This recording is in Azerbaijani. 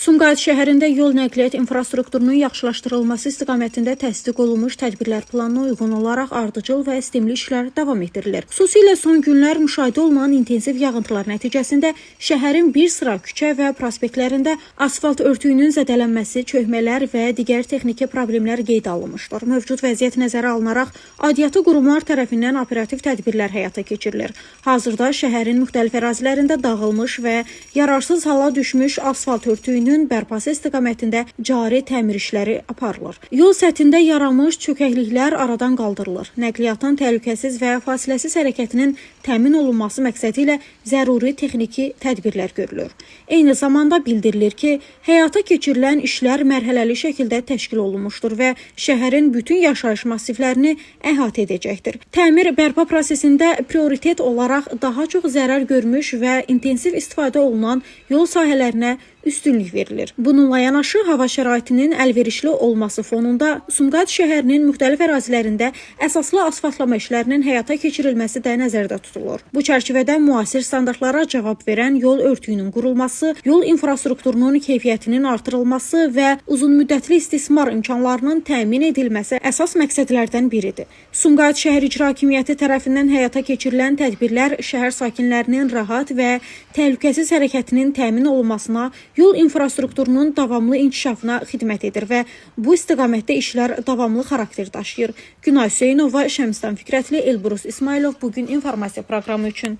Sumqayıt şəhərində yol nəqliyyat infrastrukturunun yaxşılaşdırılması istiqamətində təsdiq olunmuş tədbirlər planına uyğun olaraq ardıcıl və sistemli işlər davam etdirilir. Xüsusilə son günlər müşahidə olunan intensiv yağıntılar nəticəsində şəhərin bir sıra küçə və prospektlərində asfalt örtüyünün zədələnməsi, çökmələr və digər texniki problemlər qeydə alınmışdır. Mövcud vəziyyət nəzərə alınaraq aidiyyatı qurumlar tərəfindən operativ tədbirlər həyata keçirilir. Hazırda şəhərin müxtəlif ərazilərində dağılmış və yararsız hala düşmüş asfalt örtüyünün bərpası istiqamətində cari təmir işləri aparılır. Yol səthində yaranmış çökəkliklər aradan qaldırılır. Nəqliyyatın təhlükəsiz və fasiləsiz hərəkətinin təmin olunması məqsədi ilə zəruri texniki tədbirlər görülür. Eyni zamanda bildirilir ki, həyata keçirilən işlər mərhələli şəkildə təşkil olunmuşdur və şəhərin bütün yaşayış massivlərini əhatə edəcəkdir. Təmir bərpa prosesində prioritet olaraq daha çox zərər görmüş və intensiv istifadə olunan yol sahələrinə üstünlük verilir. Bununla yanaşı hava şəraitinin əlverişli olması fonunda Sumqayıt şəhərinin müxtəlif ərazilərində əsaslı asfaltlama işlərinin həyata keçirilməsi də nəzərdə tutulur. Bu çərçivədə müasir standartlara cavab verən yol örtüyünün qurulması, yol infrastrukturunun keyfiyyətinin artırılması və uzunmüddətli istismar imkanlarının təmin edilməsi əsas məqsədlərdən biridir. Sumqayıt şəhər İcra Hakimiyyəti tərəfindən həyata keçirilən tədbirlər şəhər sakinlərinin rahat və təhlükəsiz hərəkətinin təmin olunmasına, yol infrastrukturunun davamlı inkişafına xidmət edir və bu istiqamətdə işlər davamlı xarakter daşıyır. Günay Hüseynova, Şəmstan Fikrətli, Elbrus İsmailov bu gün informasiya proqramı üçün.